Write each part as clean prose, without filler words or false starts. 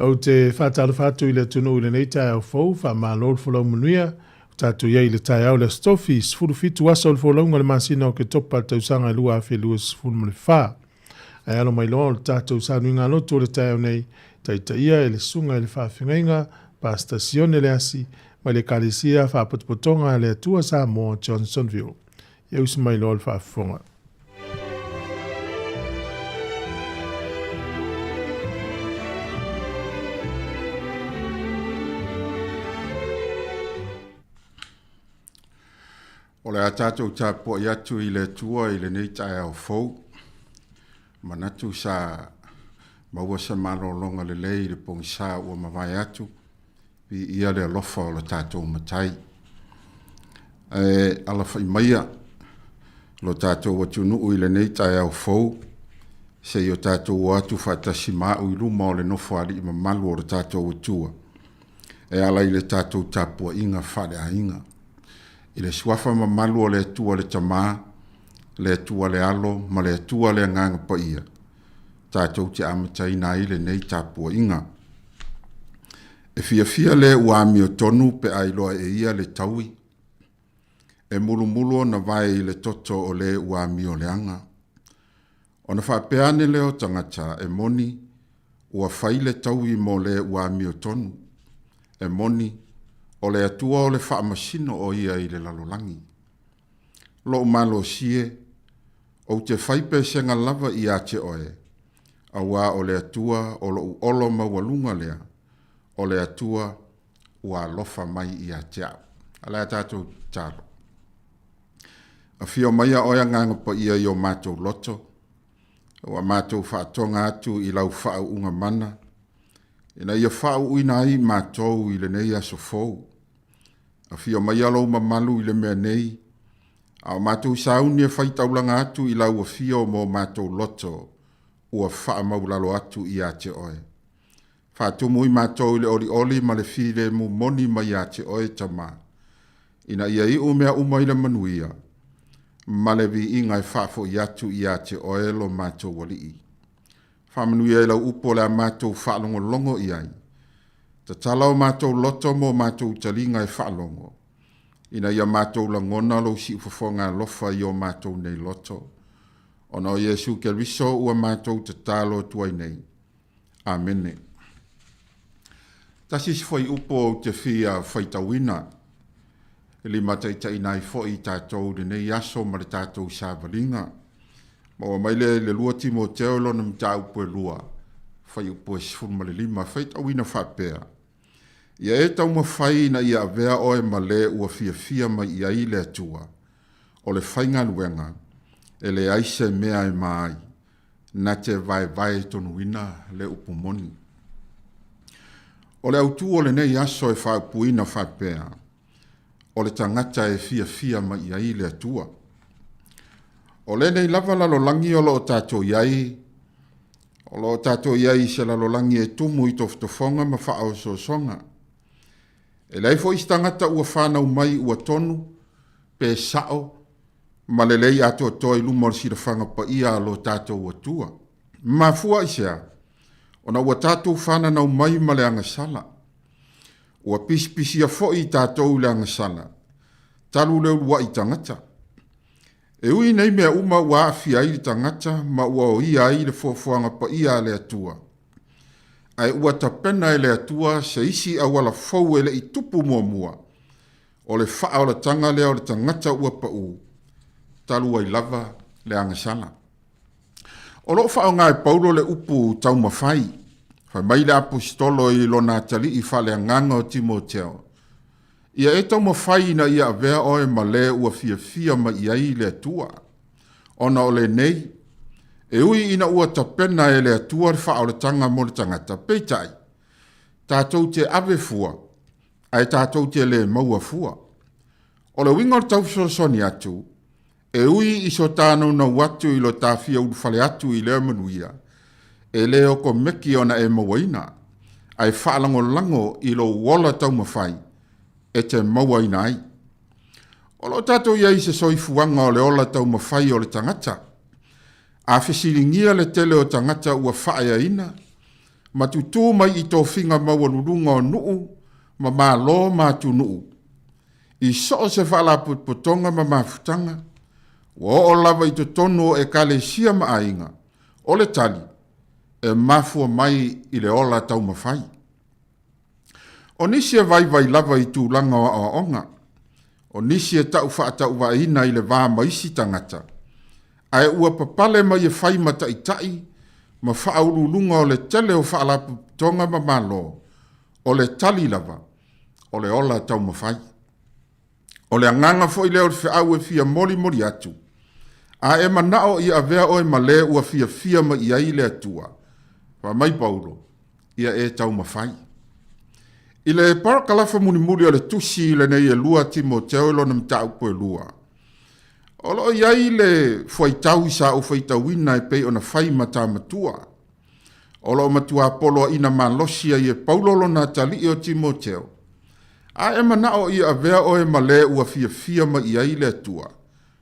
Ou te faatalofa atu i le atunuu i lenei taeao fou, faamalo le folau manuia. Ua tatou i ai i le taeao o le Aso Tofi, 17 aso o le folauga o le masina o Oketopa i le tausaga e 2024. Ae alo mai loa o le tatou sauniga lotu o le taeao nei, taitaia e le Susuga i le Faafeagaiga, Pastor Sione Leasi, mai le Ekalesia Faapotopotoga a le Atua Samoa, Johnsonville. Ia usu mai loa le faafofoga. O le a tatou tapuai atu i le Atua i lenei taeao fou. Manatu sa maua se malologa lelei i le pogisa ua mavae atu, viia le alofa o lo tatou Matai. Ae alafai maia lo tatou atunuu i lenei taeao fou, se i o tatou o atu faatasi ma au i luma o le Nofoalii mamalu o lo tatou Atua, e ala i le tatou tapuaiga faaleaiga. I le suafa mamalu o le Atua le Tama, le Atua le Alo ma le Atua le Agaga Paia, tatou te amataina ai lenei tapuaiga. E fiafia le ua amiotonu pe a iloa e ia le taui, e mulumulu ona vae i le toto o le ua amioleaga. Ona faapea ane lea o tagata, e moni, ua fai le taui mo le ua amiotonu. E moni, o le Atua o le faamasino o ia i le lalolagi. Lou malosi e, ou te fai pesega lava ia te oe, auā o le Atua o lou olo maualuga lea, o le Atua ua alofa mai ia te au. A le a tatou tatalo. Afio maia oe Agaga Paia i o matou loto, ua matou faatoga atu i lau faauuga mana, ina ia faauuina ai matou i lenei aso fou. Afio maia lou mamalu i le mea nei, a o matou sauni e faitaulaga atu i lau afio mo matou loto ua faamaulalo atu ia te oe. Faatumu i matou i le olioli ma le filemu moni mai ia te oe, Tama, ina ia iu mea uma i le manuia ma le viiga e faafoi atu ia te oe lo matou Alii. Faamanuia i lau upu o le a matou faalogologo i ai. Tatala o matou loto mo matou taliga e faalogo, ina ia matou lagona lou siufofoga alofa i o matou nei loto. Ona o Iesu Keriso ua matou tatalo atu ai nei. Amene. Tasi isi fuaiupu ou te fia faitauina, e limataitaiina ai foi i tatou i lenei aso ma le tatou savaliga. Maua mai lea i le 2 Timoteo i lona mataupu e 2, fuaiupu e 15, faitauina faapea, Ia e taumafai ina ia avea oe ma le ua fiafia mai i ai le Atua, o le faigaluega, e leai se mea e ma ai, na te vaevae tonuina le upu moni. O le autū o lenei aso e faaupuina faapea, o le tagata e fiafia mai i ai le Atua. O lenei lava lalolagi o lo o tatou i ai, o lo o tatou i ai i se lalolagi e tumu i tofotofoga ma faaosoosoga. E leai foi se tagata ua fanau mai ua tonu, pe sao, ma lelei atoatoa i luma o le silafaga paia a lo tatou Atua. Mafua i se a? Ona ua tatou fananau mai ma le agasala. Ua pisipisia foi i tatou i le agasala, talu le uluai tagata. E ui nei mea uma ua aafia ai le tagata ma ua oia ai le foafoaga paia a le Atua, ae ua tapena e le Atua se isi auala fou e le i tupu muamua, o le faaolataga lea o le tagata ua pau, talu ai lava le agasala. O lo o faaaoga e Paulo le upu taumafai, fai mai le Aposetolo i lona atalii faaleagaga o Timoteo, Ia e taumafai ina ia avea oe ma le ua fiafia mai i ai le Atua. Ona o lenei, e ui ina ua tapena e le Atua le faaolataga mo le tagata, peitai, tatou te ave fua, ae tatou te le maua fua. O le uiga o le tau fesoasoani atu, e ui i so ta naunau atu i lo ta fia ulufale atu i lea manuia, e le okomeki ona e mauaina, ae faalagolago i lou ola taumafai e te mauaina ai. O lo o tatou i ai i se soifuaga o le ola taumafai o le tagata. A fesiligia le tele o tagata ua faaeaina, ma tutū mai i tofiga maualuluga o nuu ma malo ma atunuu, i so o se faalapotopotoga ma mafutaga, ua oo lava i totonu o ekalesia ma aiga, o le tali, e mafua mai i le ola taumafai. O nisi e vaivai lava i tulaga o aoaoga, o nisi e tau faatauvaaina i le va ma isi tagata, ae ua papale mai e fai ma taitai ma faauluuluga o le tele o faalapotopotoga ma Malo, o le tali lava, o le ola taumafai. O le agaga foi lea o le feau e fia molimoli atu, a e manao ia avea oe ma le ua fiafia mai i ai le Atua, fai mai Paulo, ia e taumafai. I le parakalafa mulimuli o le tusi lenei e 2 Timoteo i lona mataupu e 2, o lo o i ai le fuaitau sa ou faitauina e pei ona fai ma ta matua. O lo o matua poloaiina malosi ai e Paulo lona atalii o Timoteo, a e manao ia avea oe ma le ua fiafia mai i ai le Atua,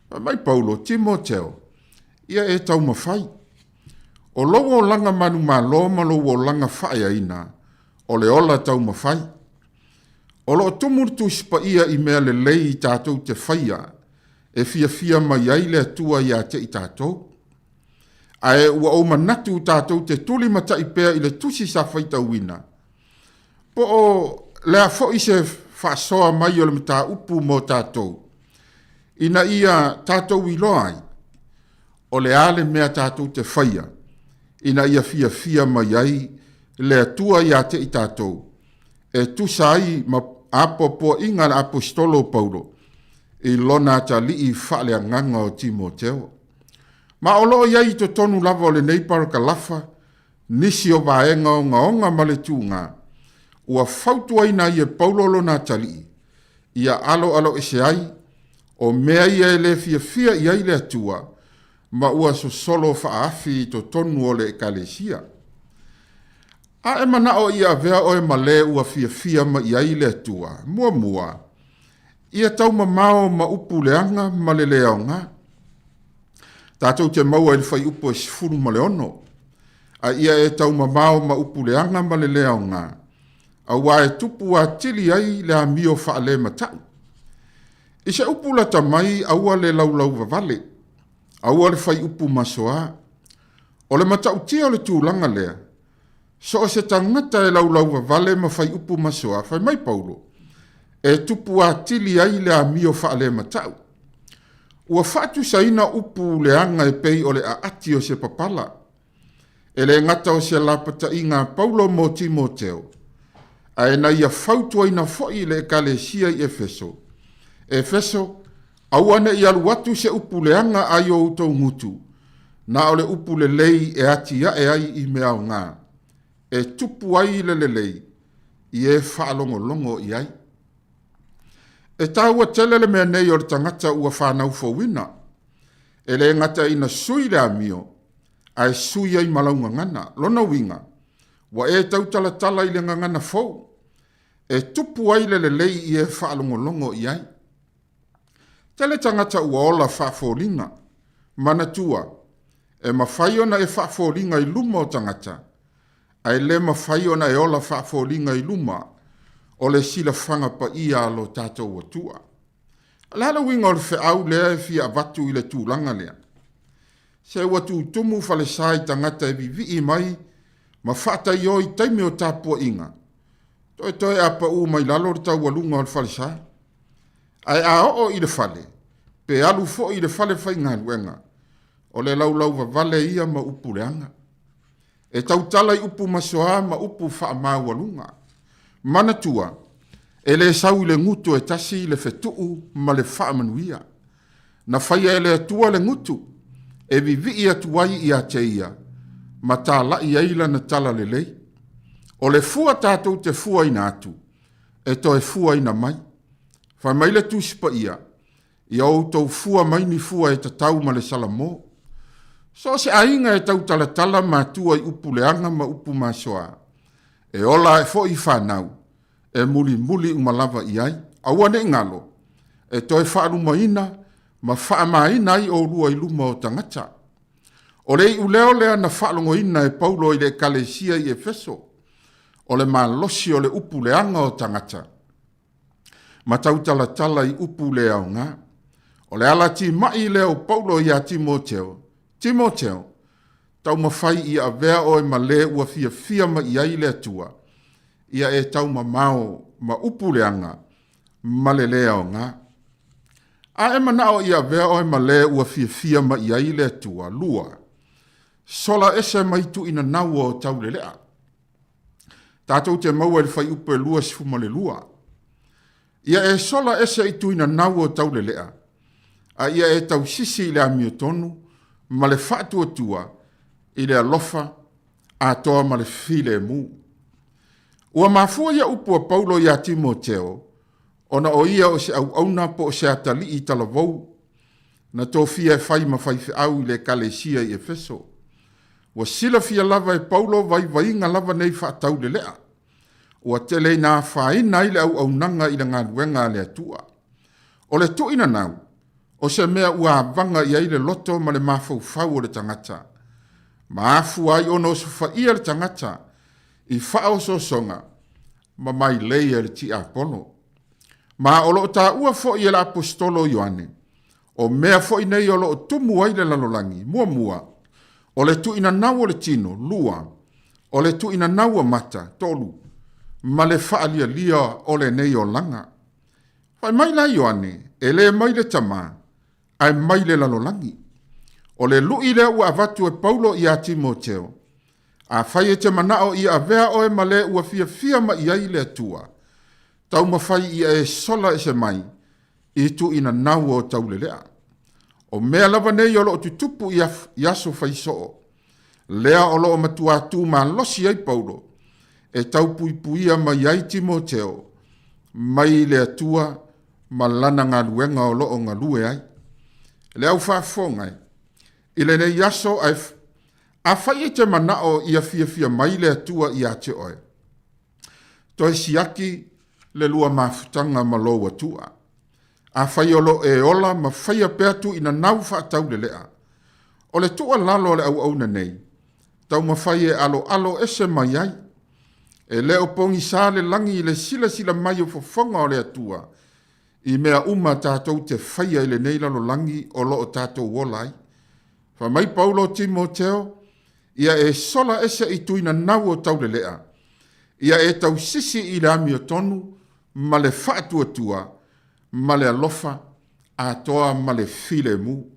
fai mai Paulo, Timoteo, ia e taumafai. O lou olaga manumalo ma lou olaga faaeaina, o le ola taumafai. O lo o tumu le Tusi Paia i mea lelei tatou te faia e fiafia mai ai le Atua ia te i tatou. Ae ua ou manatu tatou te tulimatai pea i le tusi sa faitauina, po o le a foi se faasoa mai o le mataupu mo tatou, ina ia tatou iloa ai o le a le mea tatou te faia ina ia fiafia mai ai le Atua ia te i tatou, e tusa ai ma apoapoaiga a le aposetolo o Paulo i lona atalii faaleagaga o Timoteo. Ma o lo o i ai i totonu lava o lenei parakalafa nisi o vaega ogaoga ma le tuga ua fautuaina ai e Paulo lona atalii ia aloaloese ai o mea ia e le fiafia i ai le Atua ma ua sosolo faaafi i totonu o le ekalesia. A e manao ia avea oe ma le ua fiafia mai i ai le Atua, muamua, ia taumamao ma upu leaga ma le le aoga. Tatou te maua i le fuaiupu e 16, a ia e taumamao ma upu leaga ma le le aoga, auā e tupu atili ai le amio faalemata'u. I se upu lata mai, aua le laulauvavale, aua le fai upu masoa. O le matautia o le tulaga lea, so o se tagata e laulauvavale ma fai upu masoa, fai mai Paulo, e tupu atili ai le amio faalemata'u. Ua faatusaina upu leaga e pei o le aati o se papala. E le gata o se lapataiga a Paulo mo Timoteo, ae na ia fautuaina foi le ekalesia i Efeso, Efeso, aua ne i alu atu se upu leaga ai o outou gutu, na o le upu lelei e atiae ai i mea aoga, e tupu ai le lelei i e faalogologo i ai. E taua tele le mea nei o le tagata ua fanau fouina. E le gata ina sui le amio, ae sui ai ma lau gagana. Lona uiga, ua e tautalatala i le gagana fou, e tupu ai le lelei i e faalogologo i ai. Tele tagata ua ola faafoliga. Manatua, e mafai ona e faafoliga i luma o tagata, ae le mafai ona e ola faafoliga i luma o le silafaga paia a lo tatou Atua. O le a le uiga o le feau lea e fia avatu i le tulaga lea? Se ua tutumu falesa i tagata e vivii mai ma faataiō i taimi o tapuaiga, toetoe a paū mai lalo le taualuga o le falesa. Ae a oo i le fale, pe alu foi i le fale faigaluega, o le laulauvavale ia ma upu leaga. E tautala i upu masoa ma upu faamaualuga. Manatua, e le sau i le gutu e tasi le fetuu ma le faamanuia. Na faia e le Atua le gutu e vivii atu ai ia te ia ma talai ai lana talalelei. O le fua tatou te fuaina atu, e toe fuaina mai. Fai mai le Tusi Paia, ia outou fua mai ni fua e tatau ma le salamo. So o se aiga e tautalatala matua i upu leaga ma upu masoa, e ola ae foi i fanau, e mulimuli uma lava i ai. Aua ne i galo, e toe faalumaina ma faamaina ai oulua i luma o tagata. O le iuleo lea na faalogoina e Paulo i le ekalesia i Efeso, o le malosi o le upu leaga o tagata, ma tautalatala i upu le aoga. O le ala timai lea o Paulo iā Timoteo, Timoteo, taumafai ia avea oe ma le ua fiafia mai i ai le Atua, ia e taumamao ma upu leaga ma le lē aoga. A e manao ia avea oe ma le ua fiafia mai i ai le Atua, 2, sola ese mai tuuinanau o taulelea. Tatou te maua i le fuaiupu e 22. Ia e sola ese i tuinanau o taulelea, a ia e tausisi i le amiotonu ma le faatuatua i le alofa atoa ma le filemu. Ua mafua ia upu a Paulo iā Timoteo, ona o ia o se auauna po o se atalii talavou, na tofia e fai ma faifeau i le ekalesia i Efeso. Ua silafia lava e Paulo vaivaiga lava nei faataulelea, ua tele ina afaina ai le auaunaga i le galuega a le Atua. O le tuuinanau, o se mea ua avaga i ai le loto ma le mafaufau o le tagata, ma afua ai ona osofaia le tagata i faaosoosoga ma mailei a le tiapolo. Ma o lo o taua foi e le aposetolo o Ioane, o mea foi nei o lo o tumu ai le lalolagi, muamua, o le tuuinanau o le tino, 2, o le tuuinanau o mata, 3, ma le faalialia o lenei olaga. Fai mai la Ioane, e le mai le Tama, ae mai le lalolagi. O le lui lea ua avatu e Paulo iā Timoteo, afai e te manao ia avea oe ma le ua fiafia mai i ai le Atua, taumafai ia e sola ese mai i tuuinanau o taulelea. O mea lava nei o lo o tutupu i aso faisoo, lea o lo o matuā tu malosi ai Paulo e taupuipuia mai ai Timoteo mai le Atua ma lana galuega o lo o galue ai. Le au faafofoga e, i lenei aso ae afai e te manao ia fiafia mai le Atua ia te oe, toe siaki le lua mafutaga ma lou Atua. Afai o lo o e ola ma faia pea tuuinanau faataulelea, o le tuualalo a le auauna nei, taumafai e aloalo ese mai ai. E le o pogisa le lagi i le silasila mai o fofoga o le Atua i mea uma tatou te faia i lenei lalolagi o lo o tatou ola ai. Fai mai Paulo Timoteo, ia e sola ese i tuinanau o taulelea, ia e tausisi i le amiotonu ma le faatuatua ma le alofa atoa ma le filemu,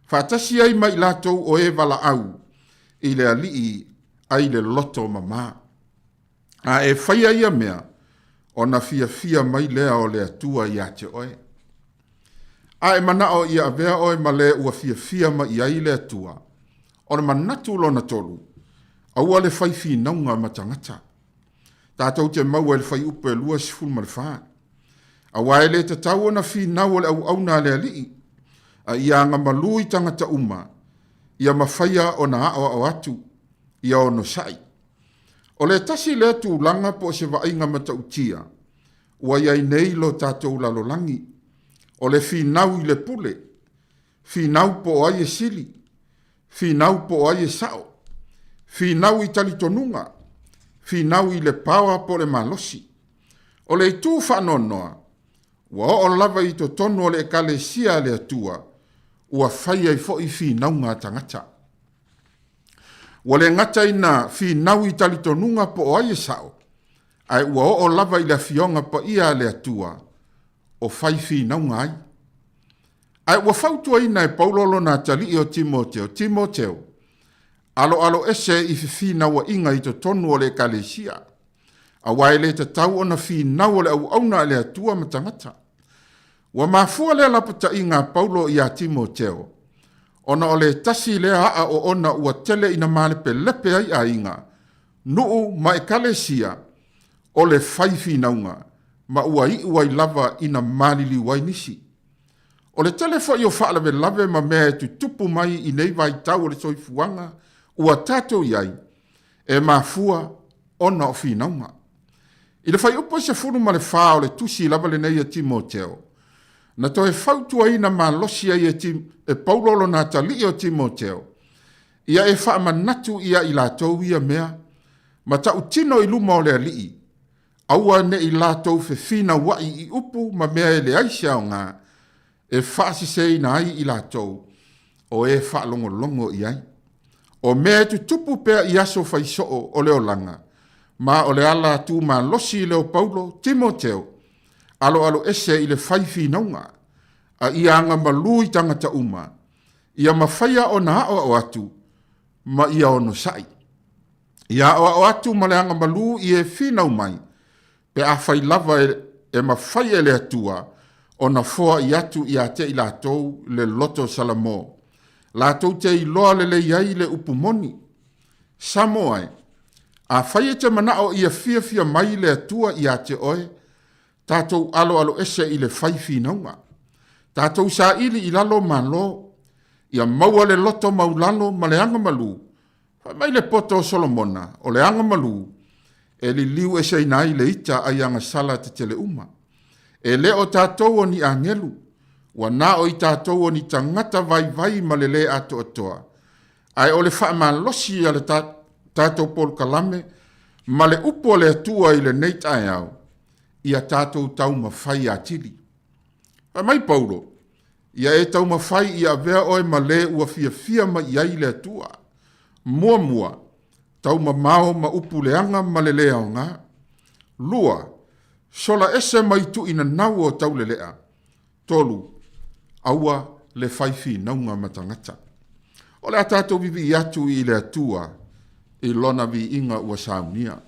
faatasi ai ma i latou o e valaau i le Alii ai le loto mamā. A e faia ia mea, ona fiafia mai lea o le Atua iā te oe. A e manao ia avea oe ma le ua fiafia mai i ai le Atua, o le manatu lona tolu, aua le fai finauga ma tagata. Tatou te maua i le fuaiupu e 24. Aua e le tatau ona finau o le auauna a le Alii, a ia agamalu i tagata uma, ia mafaia ona aoao atu, ia onosai. O le tasi lea tulaga po o se vaaiga matautia ua i ai nei lo tatou lalolagi, o le finau i le pule, finau po o ai e sili, finau po o ai e sao, finau i talitonuga, finau i le paoa po o le malosi. O le itu faanoanoa, ua oo lava i totonu o le Ekalesia a le Atua, ua fai ai foi finauga a tagata. Ua le gata ina finau i talitonuga po o ai e sao, ae ua oo lava i le Afioga Paia a le Atua o fai finauga ai. Ae ua fautuaina e Paulo lona atalii o Timoteo, Timoteo, aloalo ese i fefinauaiga i totonu o le ekalesia, aua e le tatau ona finau o le auauna a le Atua ma tagata. Ua mafua lea lapataiga a Paulo iā Timoteo, ona o le tasi lea aa oona ua tele ina malepelepe ai aiga, nuu ma ekalesia, o le fai finauga, ma ua iu ai lava ina maliliu ai nisi. O le tele foi o faalavelave ma mea e tutupu mai i nei vaitau o le soifuaga ua tatou i ai, e mafua ona o finauga. I le fuaiupu e 14 o le tusi lava lenei a Timoteo, na toe fautuaina malosi ai e Paulo lona atalii o Timoteo, Ia e faamanatu ia i latou ia mea, ma tautino i luma o le Alii, aua ne i latou fefinauai i upu ma mea e leai se aoga, e faaseseina ai i latou o e faalogologo i ai. O mea e tutupu pea i aso faisoo o le olaga, ma o le ala tumalosi lea o Paulo, Timoteo, aloalo ese i le fai finauga, a ia agamalu i tagata uma, ia mafaia ona aoao atu ma ia onosai. Ia aoao atu ma le agamalu i e finau mai, pe afai lava e mafai e le Atua ona foai atu ia te i latou le loto Salamo, latou te iloa lelei ai le upu moni. Samoa e, afai e te manao ia fiafia mai le Atua ia te oe, tatou aloalo ese i le fai finauga. Tatou saili i lalo malo, ia maua le loto maulalo ma le agamalu. Fai mai le poto o Solomona, o le agamalu, e liliu eseina ai le ita ai agasala tetele uma. E le o tatou o ni agelu, ua na o i tatou o ni tagata vaivai ma le lē atoatoa, ae o le faamalosi a le tatou polokalame ma le upu a le Atua i lenei taeao, ia tatou taumafai atili. Fai mai Paulo, ia e taumafai ia avea oe ma le ua fiafia mai i ai le Atua. Muamua, taumamao ma upu leaga ma le lē aoga. Lua, sola ese mai tuuinanau o taulelea. Tolu, aua le fai finauga ma tagata. O le a tatou vivii atu i le Atua i lona viiga ua saunia.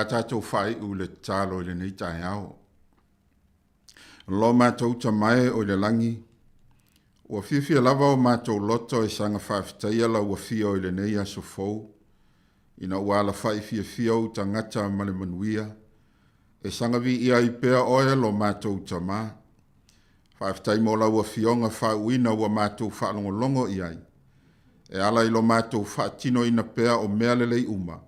a tatou faaiu i le tatalo i lenei taeao. Lo matou Tama e o i le lagi, ua fiafia lava o matou loto e saga faafetaia lau afio i lenei aso fou, ina ua alafa'i fiafia ou tagata ma le manuia, e saga viia ai pea oe lo matou Tamā. Faafetai mo lau Afioga faauuina ua matou faalogologo i ai, e ala i lo matou faatinoina pea o mea lelei uma,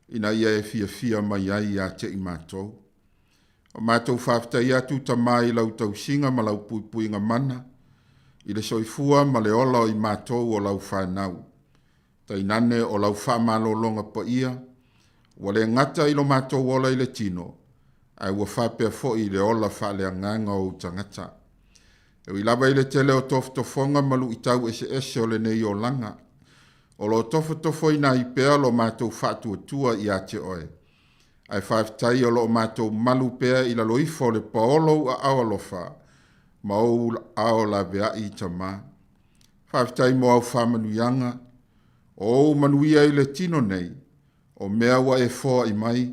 ina ia e fiafia mai ai ia te i matou. O matou faafetai atu Tamā i lau tausiga ma lau puipuiga mana, i le soifua ma le ola o i matou o lau fanau, tainane o lau faamalologa paia, ua le gata i lo matou ola i le tino, ae ua faapea foi i le ola faaleagaga o ou tagata. E ui lava i le tele o tofotofoga ma luitau eseese o lenei olaga, o lo o tofotofoina ai pea lo matou faatuatua ia te oe, ae faafetai o lo o matou malu pea i lalo ifo o le paolo o ou aao alofa ma ou aao laveai, Tamā. Faafetai mo au faamanuiaga, o ou manuia i le tino nei, o mea ua e foai mai,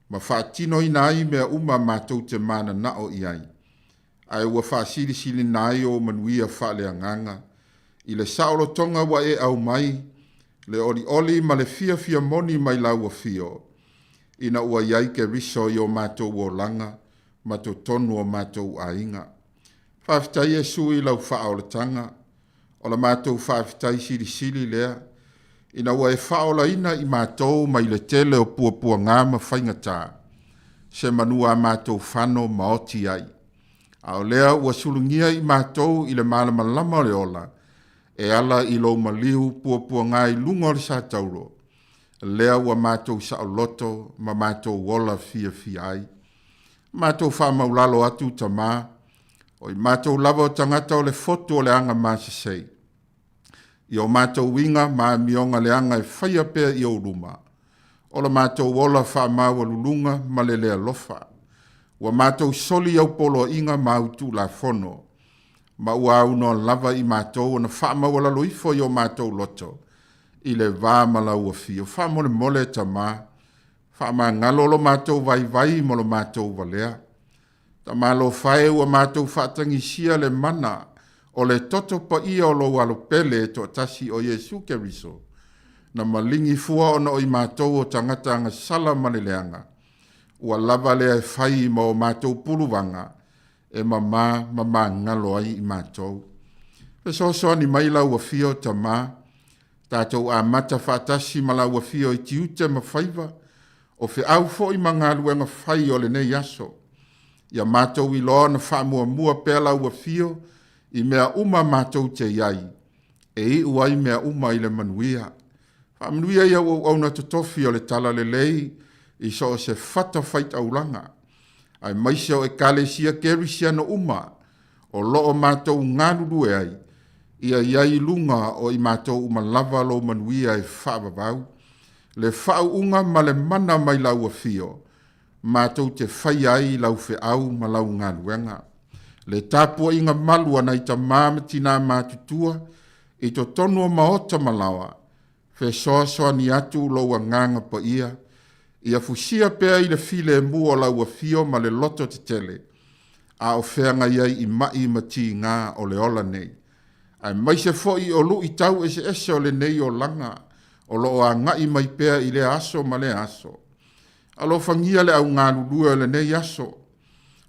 ma faatinoina ai mea uma matou te mananao i ai, ae ua faasilisilina ai ou manuia faaleagaga i le saolotoga ua e aumai, le olioli ma le fiafia moni mai lau afio, ina ua i ai Keriso i o matou olaga ma totonu o matou aiga. Faafetai Iesu i lau faaolataga, o la matou faafetai silisili lea, ina ua e faaolaina i matou mai le tele o puapuagā ma faigatā, se manu a matou fano maoti ai. A o lea ua sulugia i matou i le malamalama o le ola, e ala i lou maliu puapuagā i luga o le satauro, lea ua matou saoloto ma matou ola fiafia ai. Matou faamaulalo atu, Tamā, o i matou lava o tagata o le fotu o le aga masesei, i o matou uiga ma amioga leaga e faia pea i ou luma, o lo matou ola faamaualuluga ma le le alofa. Ua matou soli au poloaiga ma au tulafono, ma ua aunoa lava i matou ona faamaualalo ifo i o matou loto i le va ma lau afio. Faamolemole, Tamā, faamagalo lo matou vaivai ma lo matou valea. Tamalofa e, ua matou faatagisia le mana o le toto paia o lou Alo pele e toatasi o Iesu Keriso, na maligi fua ona o i matou o tagata agasala ma le leaga, ua lava lea e fai ma o matou puluvaga e mamā ma magalo ai i matou. Fesoasoani mai lau afio, Tamā, tatou amata faatasi ma lau afio i tiute ma faiva, o feau foi ma galuega fai o lenei aso. Ia matou iloa ona faamuamua pea lau afio i mea uma matou te i ai, e iu ai mea uma i le manuia. Faamanuia i au auauna totofi o le talalelei i so o se fatafaitaulaga, aemaise o Ekalesia Kerisiano uma o lo o matou galulue ai, ia i ai i luga o i matou uma lava lou manuia e faavavau, le faauuga ma le mana mai lau afio, matou te faia ai lau feau ma lau galuega. Le tapuaiga malu a nai tamā ma tinā matutua i totonu o maota ma laoa, fesoasoani atu lou agaga paia, ia fusia pea i le filemu o lau afio ma le loto tetele, a o feagai ai i ma'i ma tigā o le ola nei, aemaise foi o luitau eseese o lenei olaga o lo o agai mai pea i lea aso ma lea aso. Alofagia le au galulue o lenei aso,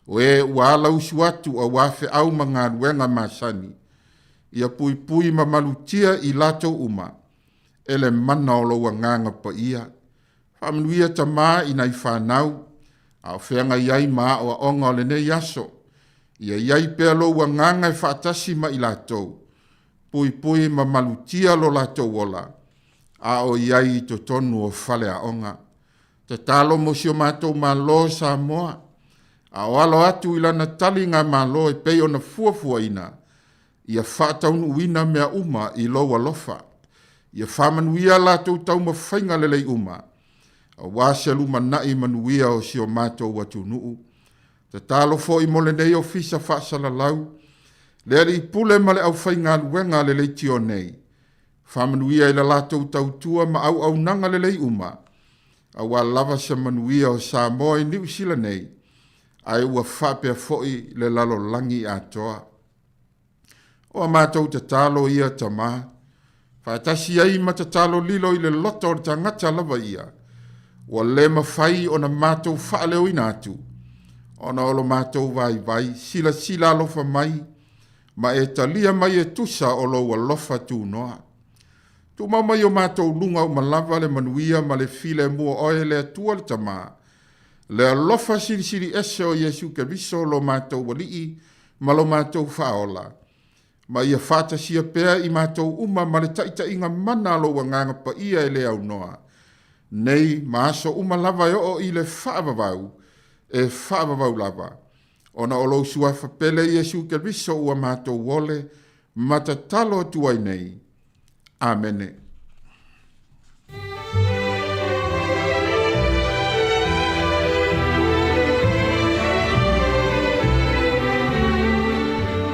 o e ua alausu atu auā feau ma galuega masani, ia puipui ma malutia i latou uma e le mana o lou agaga paia. Faamanuia, Tamā, i nai fanau, a o feagai ai ma aoaoga o lenei aso, ia i ai pea lou agaga e faatasi ma i latou, puipui ma malutia lo latou ola, a o i ai i totonu o faleaoga. Tatalo mo si o matou Malo o Samoa, a o alo atu i lana taligamalo e pei ona fuafuaina, ia faataunuuina mea uma i lou alofa, ia faamanuia latou taumafaiga lelei uma, auā se lumanai manuia o si o matou atunuu. Tatalo foi mo lenei ofisa faasalalau, le Alii Pule ma le aufaigaluega a le leitio nei, faamanuia i la latou tautua ma auaunaga lelei uma. Auā lava se manuia o Samoa i Niu Sila nei, ae ua faapea foi le lalolagi atoa. O a matou tatalo ia, Tamā, faatasi ai ma tatalo lilo i le loto o le tagata lava ia, ua le mafai ona matou faaleoina atu, ona o lo matou vaivai, silasila alofa mai, ma e talia mai e tusa o lou alofa tunoa. Tumau mai o matou luga uma lava le manuia ma le filemu o oe le Atua le Tamā, le alofa silisili ese o Iesu Keriso lo matou Alii ma lo matou Faaola, ma ia faatasia pea i matou uma ma le taitaiga mana a lou Agaga Paia e le aunoa, nei ma aso uma lava e oo i le faavavau, e faavavau lava, ona o lou Suafa pele Iesu Keriso ua matou ole ma tatalo atu ai nei. Amene.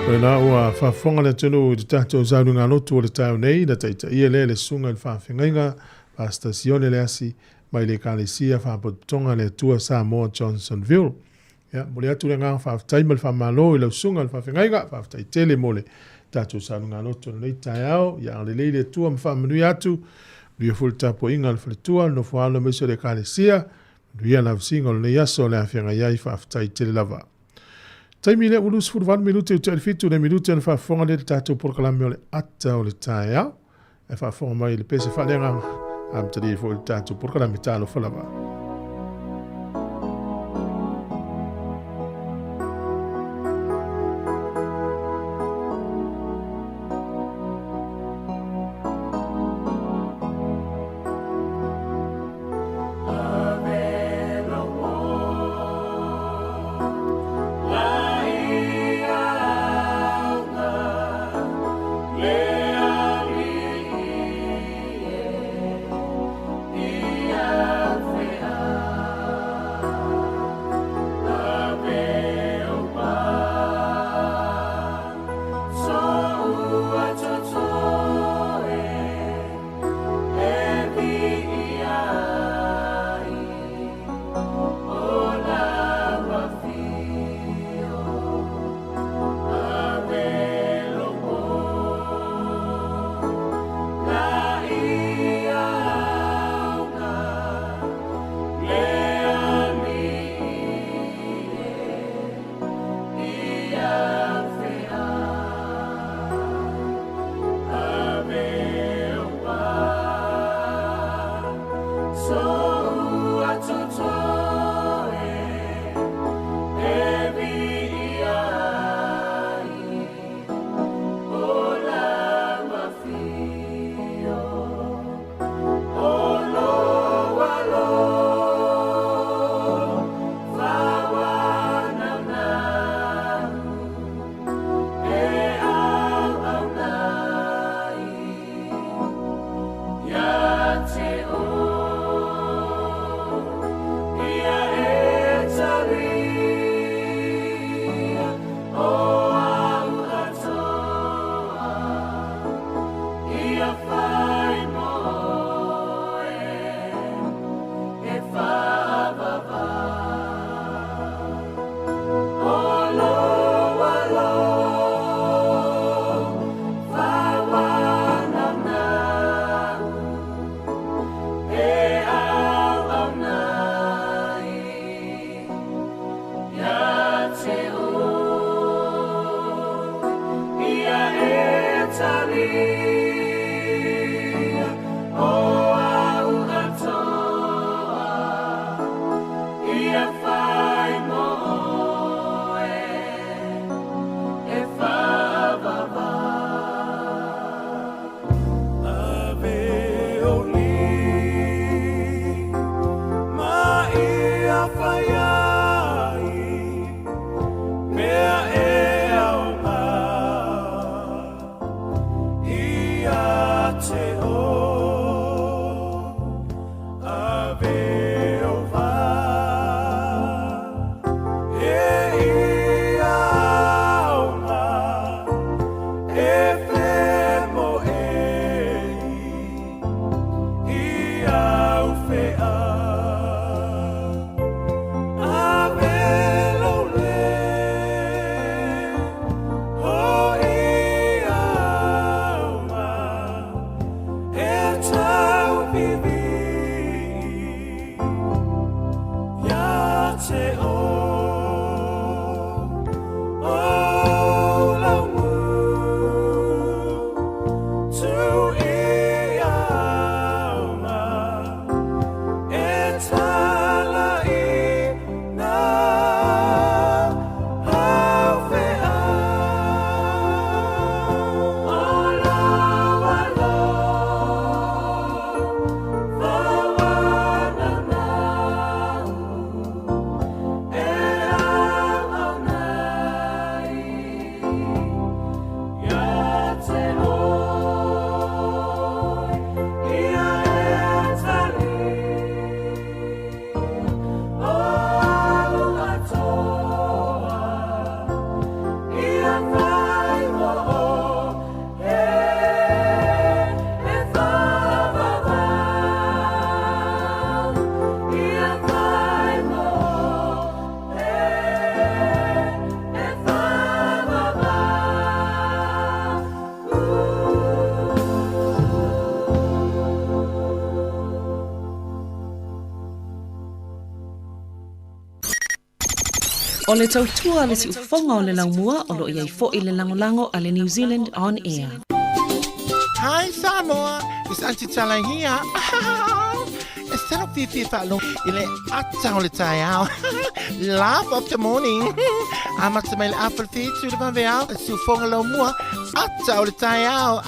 Koe ua faafofoga le atunuu i le tatou sauniga lotu o le taeao nei na taitaia lea e le susuga i le faafeagaiga Pastor Sione Leasi mai le Ekalesia Faapotopotoga a le Atua Samoa Johnsonville. Ia, momoli atu le agaga faafetai ma le faamalo i lau susuga i le faafeagaiga, faafetai tele mo le tatou sauniga lotu o lenei taeao. Ia agalelei le Atua ma faamanuia atu, manuia foi le tapuaiga a le faletua, le nofoaalo aemaise o le Ekalesia, manuia le lavasiga o lenei aso o le a feagai ai, faafetai tele lava. Taimi lea ua 28 minute i le 7 le minute ona faafofoga lea i le tatou polokalame o le ata o le taeao. E faafofoga mai i le pese faaleagaga, amatalia ai foi le tatou polokalame Talofa Lava. O le tautua a le siufofoga o le laumua o lo o i ai foi le lagolago a le New Zealand On Air. Hi Samoa, it's Auntie Tala here. E sala fiafia faalogo i le ata o le taeao. Laugh of the morning. Amata mai le afa le whitu le vaveao, le siufoga laumua, ata o le taeao.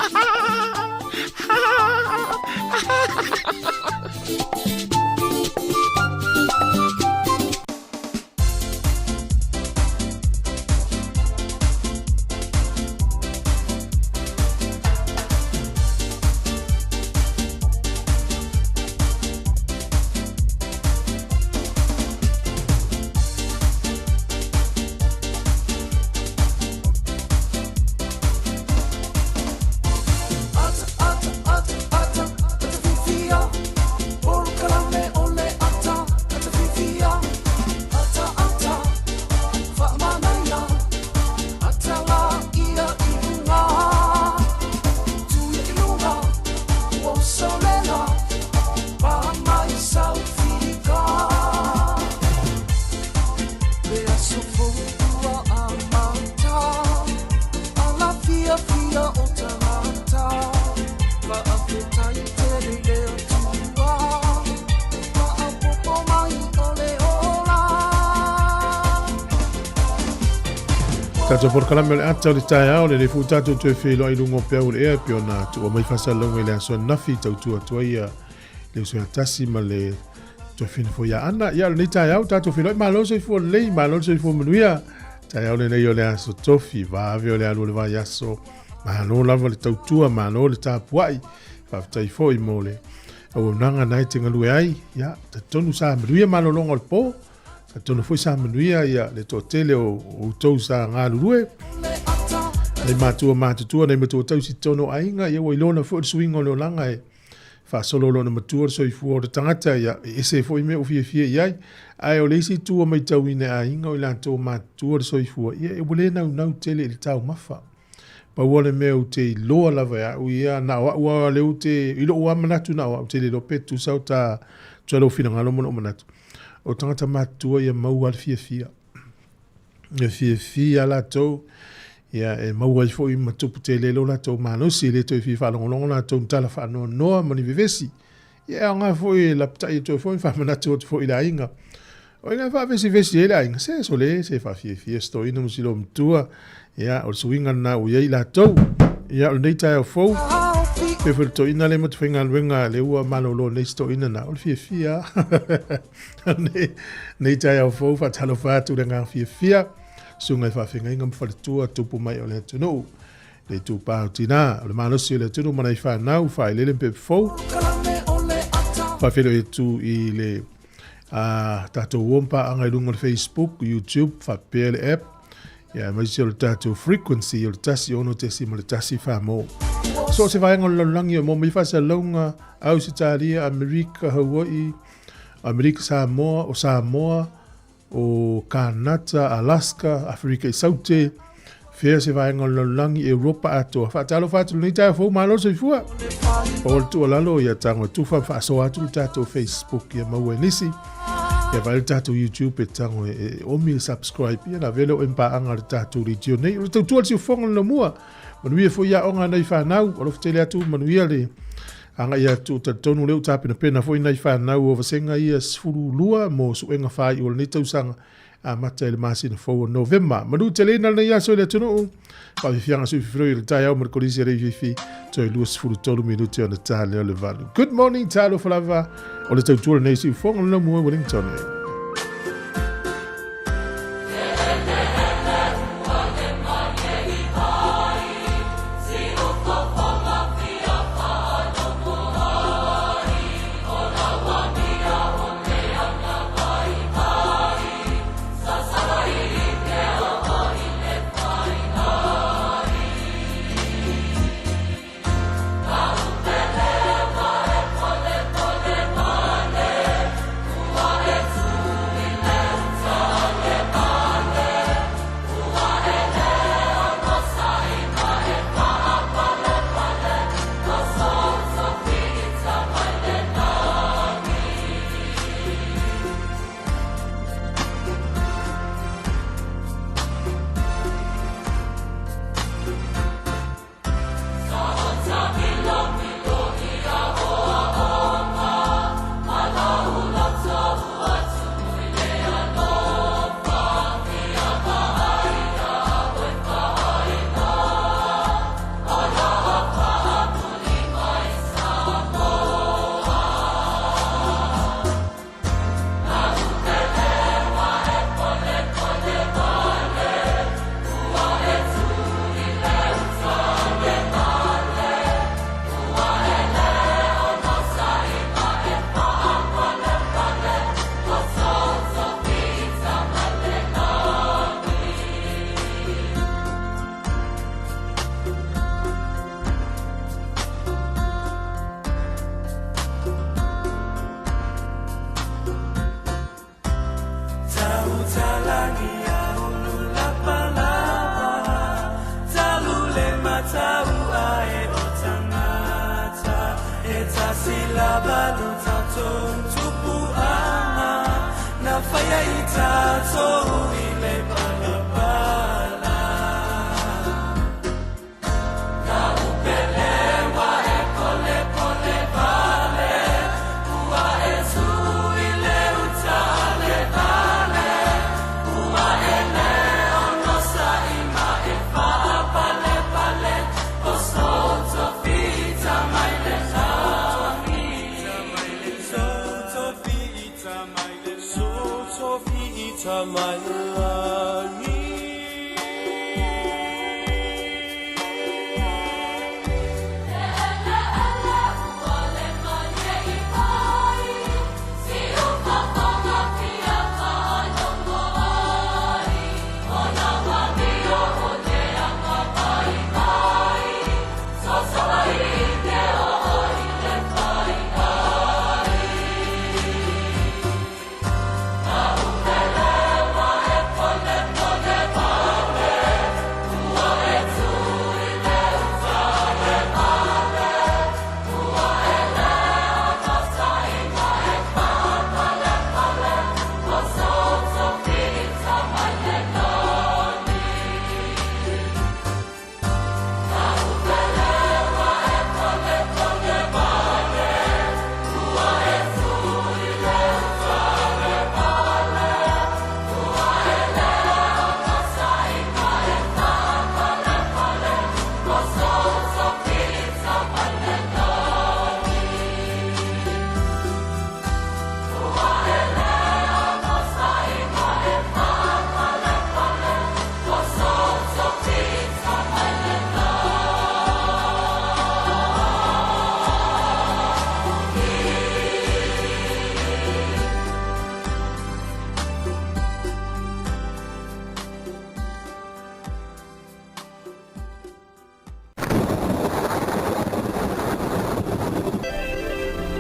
Tatou polokalame o le ata o le taeao, lenei foi tatou toe feiloai i luga o peau o le ea, e pei ona tuua mai faasalalauga i le aso ananafi, tautua atu ai ia le uso ia Tasi ma le Toafina foi ia Ana. Ia, o lenei taeao tatou feiloai, malo le soifua lelei, malo le soifua manuia. Taeao lenei o le aso Tofi, vave o le alu o le vaiaso, malo lava le tautua, malo le tapuai. Faafetai foi mo le auaunaga na e te galue ai. Ia, talitonu sa manuia malologa o le po, talitonu foi sa manuia ia le toatele o outou sa galulue. Nei matua matutua, nei matua tausi tonu o aiga, ia ua iloa foi le suiga o le olaga e faasolo lona matua le soifua o le tagata, ia e ese foi mea ua fiafia i ai. Ae o le isi itu ua matauina e aiga o i latou matutua le soifua, ia ua le naunau tele i le taumafa. Pau o le mea ou te iloa lava e au ia, na o au lava lea ou te, i lou lava manatu na o au, ou te le iloa pe tutusa o ta, tutusa lou finagalo ma lou manatu. O tagata matutua ia maua lava le fiafia. E fiafia latou, ia e maua ai foi ma tupu tele lo latou malosi, e le toe fia faalogologo latou i tala faanoanoa ma ni vevesi. Ia e aoga foi e lapatai atu ai foi ma faamanatu atu foi i le aiga. O ina e faavesivesi ai le aiga, se sole, se faafiafia se toeaina ma si loomatua, ia o le suiga lena ua i ai latou. Ia o lenei taeao fou, pei foi le toeaina lea ma te faigaluega lea ua malolo nei si toeaina na, o le fiafia lava. Nei taeao fou, faatalofa atu i le agaga fiafia, susuga i faafeagaiga ma faletua tupu mai o le atunuu. Le itupa o tina, o le malosi o le atunuu ma nai fanau, faaeleele ma pepe fou. Faafeiloai atu i le a tatou uo ma paaga i luga o le Facebook, YouTube, faapea le app, ia aemaise o le tatou frequency o le 106.1 Samoa. So o se vaega o le lalolagi o maua mai faasalalauga Ausetalia, Amerika, Hawaii, Amerika Samoa, o Samoa, o Kānata, Alaska, Aferika i Saute, fea se vaega o le lalolagi, Europa atoa. Faatalofa atu lenei taeao fou, malo le soifua. Pau o le tuualalo, ia tago e tufa ma faasoa atu le tatou Facebook ia maua e nisi. Ia vaai le tatou YouTube e tago e, e omi le subscribe ia na vele o empaaga le tatou leitio nei. O le tautua le siufofoga le lamua. Manuia foi aoga a nai fanau. Alofa tele atu, manuia le agai atu. Talitonu lea ua tapenapena foi nai fanau o vasega ia 12 mo suega faaiu o lenei tausaga amata i le masina fou o Novema. Manu tele ina lenei aso i le atunuu. Faafiafiaga sui fifiloi i le taeao ma le kolisi a le ifiifi toe 23 minute ona ta lea o le valu. Good morning, talofa lava. O le tautua lenei siufofoga le lamua Wellington.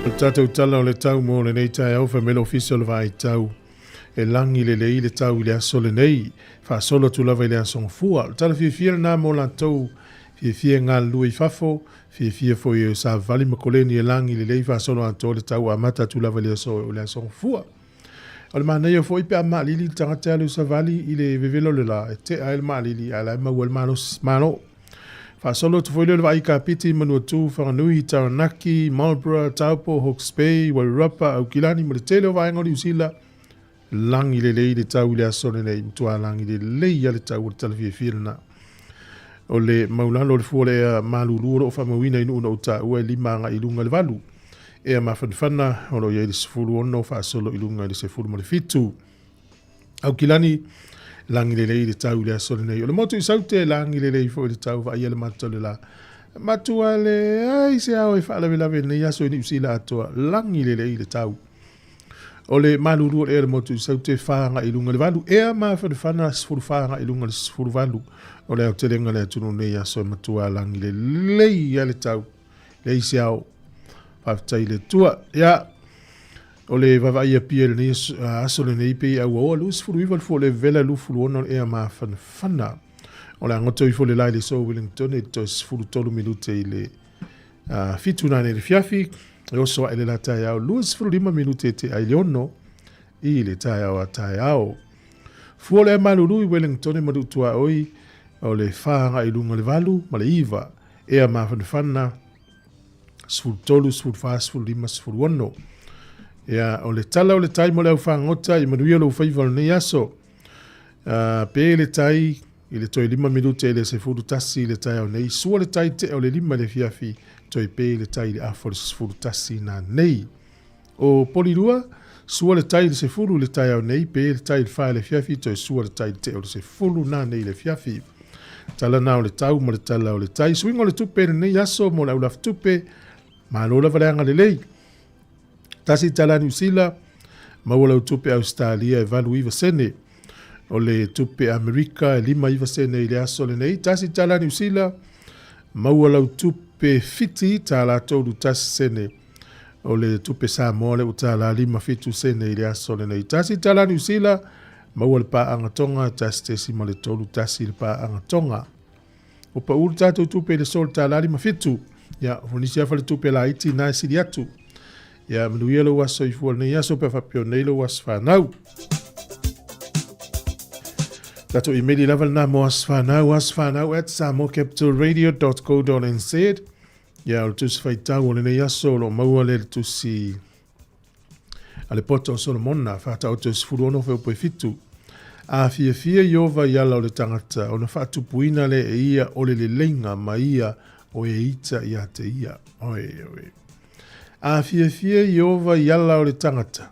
O le tatou tala o le tau mo lenei taeao fai mai le Ofisa o le Vaai Tau e lagi lelei le tau i le aso lenei, faasolo atu lava i le aso Gafua. O le tala fiafia lena mo latou fiafia e galulue i fafo, fiafia foi e savavali ma koleni e lagi lelei faasolo atoa le tau amata atu lava i le aso o le aso Gafua. O le manaia foi pe a maalili le tagata e alu i savali i le vevela o le la, e tea ai le maalili ae la e maua ai le malosi. Malo. Faasolo atu foi lea o le vaai kapiti i Manuatū, Whanganui, Taranaki, Marlborough, Taupo, Hawke's Bay, Wairarapa, Aukilani ma le tele o vaega o Niu Sila. Lagi lelei le tau i le aso lenei, matua lagi lelei lava le tau o le tala fiafia lena. O le maulalo o le fua o le ea malulu o lo o faamauina i nuu na ou taua e 5 agai i luga i le 8. Ea mafanafana o lo o i ai le 16 faasolo i luga i le 17. Aukilani, lagi lelei le tau i le aso lenei. O le motu i Saute, lagi lelei foi le tau, vaaia le mata o le la. Matua leai se ao e faalavelave i lenei aso i Niu Sila atoa, lagi lelei le tau. O le malulu o le ea le motu i Saute, 4 agai i luga i le 8. Ea mafanafana, 14 agai i luga i le 18. O le aotelega o le atunuu nei aso e matua lagi lelei lava le tau. Leai se ao. Faafetai i le Atua. Ia, o le vaavaai Apia i lenei aso lenei pei a ua oa 29 le fua o le vevela 26 o le ea mafanafana. O le a goto ifo le la i le so Wellington i le toe 13 minute i le 7 nane i le fiafi. E oso ae le la taeao 25 minute e te ai le 6 i le taeao a taeao. Fua o le ea malulu i Wellington e malutuaoi o le 4 agai i luga o le 8 ma le 9. Ea mafanafana 13, 14, 15, 16. Ia, o le tala o le tai mo le au fagota i manuia lou faiva o lenei aso. Pe le tai i le toe 5 minute i le 11 i le taeao nei, sua le tai tea o le 5 i le afiafi, toe pe le tai i le afa o le 11 nā nei. O Polirua, sua le tai i le 10 i le taeao nei, pe le tai i le 4 i le afiafi, toe sua le tai i le tea o le 10 nā nei i le afiafi. Tala nā o le tau ma le tala o le tai. Suiga o le tupe i lenei aso mo le au lafutupe, malo lava le agalelei. Tasi tala Niu Sila, maua lau tupe Ausetalia e 89 sene. O le tupe Amerika e 59 sene i le aso lenei. Tasi tala Niu Sila, maua lau tupe Fiti tālā 31 sene. O le tupe Samoa lea ua tālā 57 sene i le aso lenei. Tasi tala Niu Sila, maua le paaga Tonga, 1.31 le paaga Tonga. Ua pau le tatou tupe i le sol tālā 57. Ia, o nisi lava faletupe laiti na e sili atu. Ia, manuia lou aso soifua lenei aso pe faapea nei lou aso fanau. Tatou imeli lava lena mo aso fanau, asofanau@samoacapitalradio.co.nz. Ia, o le tusi faitau o lenei aso o lo o maua le tusi a le poto o Solomona, faataoto e 16 feopo e 7. A fiafia Iova i ala o le tagata, ona faatupuina lea e ia o le leleiga ma ia o e ita ia te ia. Oi, oi. A fiafia Iova i ala o le tagata,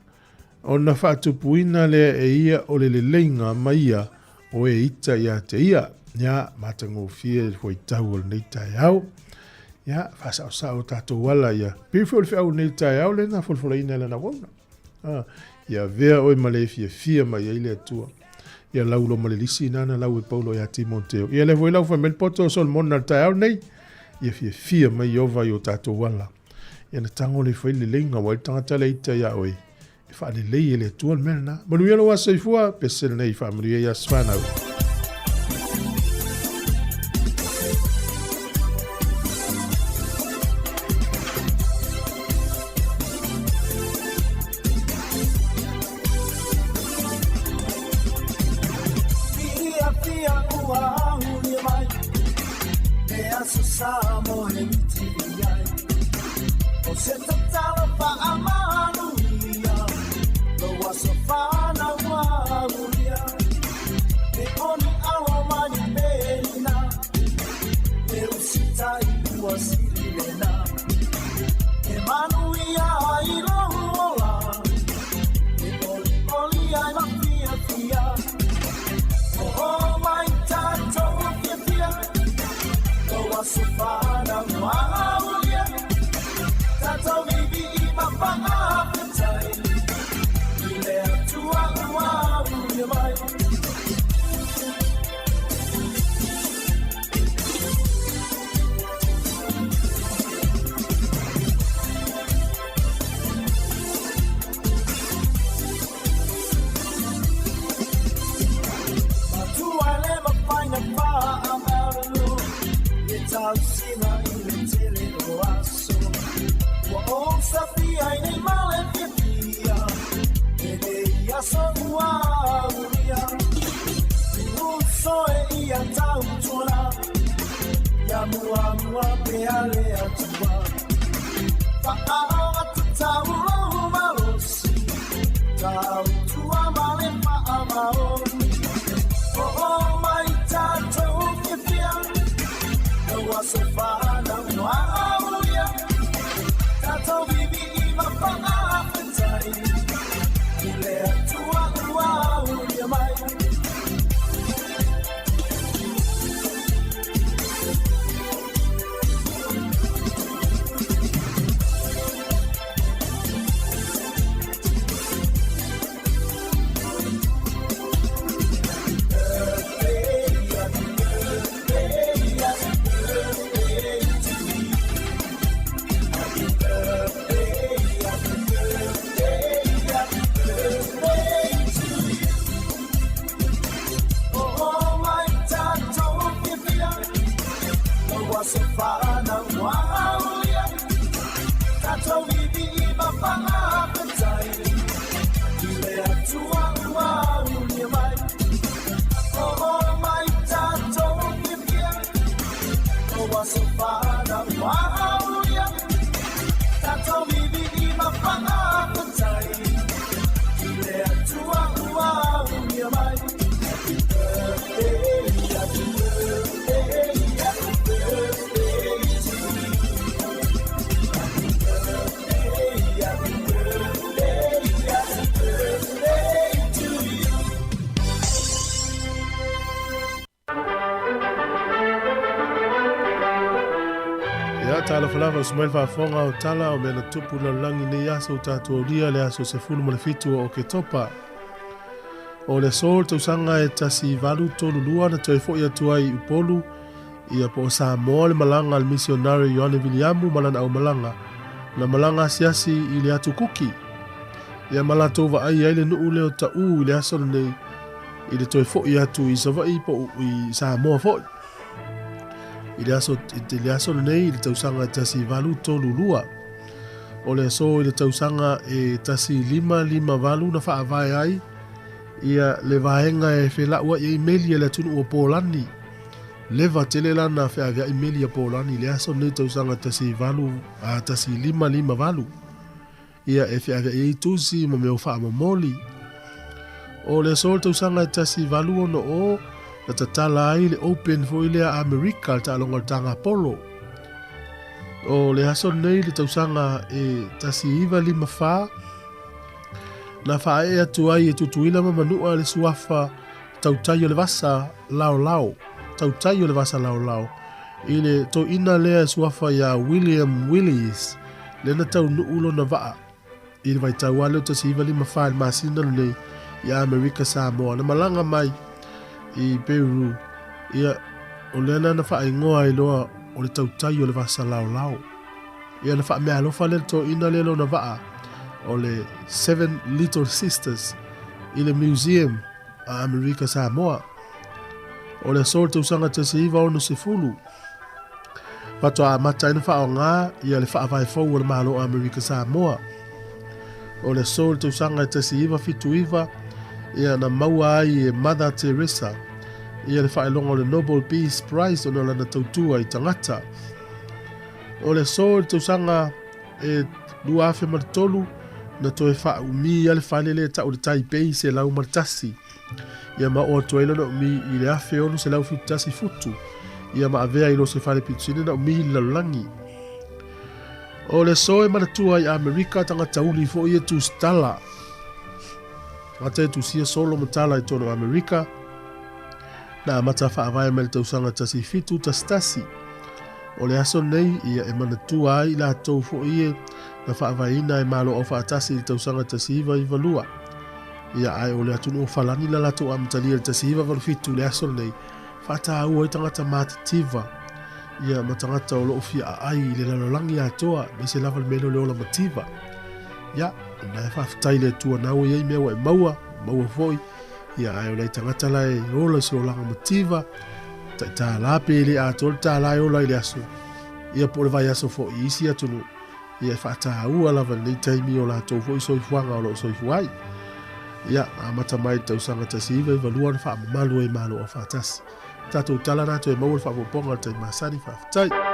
ona faatupuina lea e ia o le leleiga ma ia o e ita ia te ia. Ia, matagofie le fuaitau o lenei taeao. Ia, faasaosao tatou ala ia. Pei foi o le feau o lenei taeao lea na folafolaina e lana auauna. Ah, ia avea oe ma le fiafia mai ai le Atua. Ia laulo ma le lisi nana lau e Paulo ia Timoteo. Ia le foi lau fai mai le poto o Solomona le taeao nei. Ia fiafia mai Iova i o tatou ala. Ia na tango le fai le leiga wa i le tagata le ita ia oe. E faalelei e le Atua le mea lena. Manuia lou aso soifua, pese lenei faamanuia i aso fanau. Ia, talofa lava, usu mai le faafofoga o tala o mea na tupu i le lalolagi i nei aso ua tatou aulia le aso 17 o Oketopa. O le aso o le tausaga e 1832 na toe foi atu ai i Upolu ia po o Samoa le malaga a le misionare Ioane Viliamu ma lana aumalaga na malaga asiasi i le atu Kuki. Ia ma latou vaai ai le nuu lea o Taʻu i le aso lenei i le toe foi atu i Savaii po o i Samoa foi. I le aso, i le aso lenei i le tausaga e 1832. O le aso i le tausaga e 1558 na faavae ai ia le vaega e felauai ai meli a le atunuu o Polani. Leva tele la na feaveai meli a Polani i le aso lenei tausaga 18, a 1558. Ia e feaveai ai tusi ma mea o faamomoli. O le aso o le tausaga e 1860 na tatala ai le Open foi lea a Amerika, le taaloga o le tagapolo. O le aso lenei le tausaga e 1954 na faaee atu ai e Tutuila ma Manua le suafa tautai o le vasa laolao, tautai o le vasa laolao, i le toeaina lea e suafa iā William Willies, lea na taunuu lona vaa i le vaitau lava lea o 1954 i le masina lenei i Amerika Samoa. Na malaga mai i Peru, ia, o lea la na faaigoa ai loa o le tautai o le vasa laolao. Ia na faameaalofa lea le toeaina lea lona vaa o le Seven Little Sisters i le Museum a Amerika Samoa. O le aso o le tausaga 1960, faatoa amata ai na faaaoga ia le faavae fou o le Malo o Amerika Samoa. O le aso o le tausaga 1979, ia na maua ai e Mother Teresa ia le faailoga o le Nobel Peace Prize ona o lana tautua i tagata. O le aso o le tausaga e 2003, na toe faaumi ai le fale lea e tau le Taipei 101. Ia ma oo atu ai lona umi i le 1671 futu. Ia ma avea i lo se fale pitusini na umi i le lalolagi. O le aso e manatua i Amerika tagata uli foi e tusitala. Tagata e tusia solo ma tala i tonu Amerika. Na amata faavae mai le tausaga 1711. O le aso lenei ia e manatua ai i latou foi e na faavaeina e Malo Aufaatasi i le tausaga 1992. Ia ae o le atunuu o Falani na latou amatalia i le 1987 le aso lenei, faataua ai tagata matitiva ia ma tagata o lo o fia aai i le lalolagi atoa, aemaise lava le mea lea o le ola mativa. Ia, na e faafetai i le Atua na ua i ai mea ua e maua, maua foi, ia ae o nai tagata la e ola i se olaga mativa, tai tālā pe le atoa le tālā e ola i le aso, ia po o le vaiaso foi i isi atunuu, ia e faataua lava i lenei taimi o latou foi soifuaga o lo o soifua ai. Ia, amata mai i le tausaga 1992 na faamamalu ai Malo Aufaatasi. Tatou tala na toe maua le faaopoopoga o le taimi masani. Faafetai.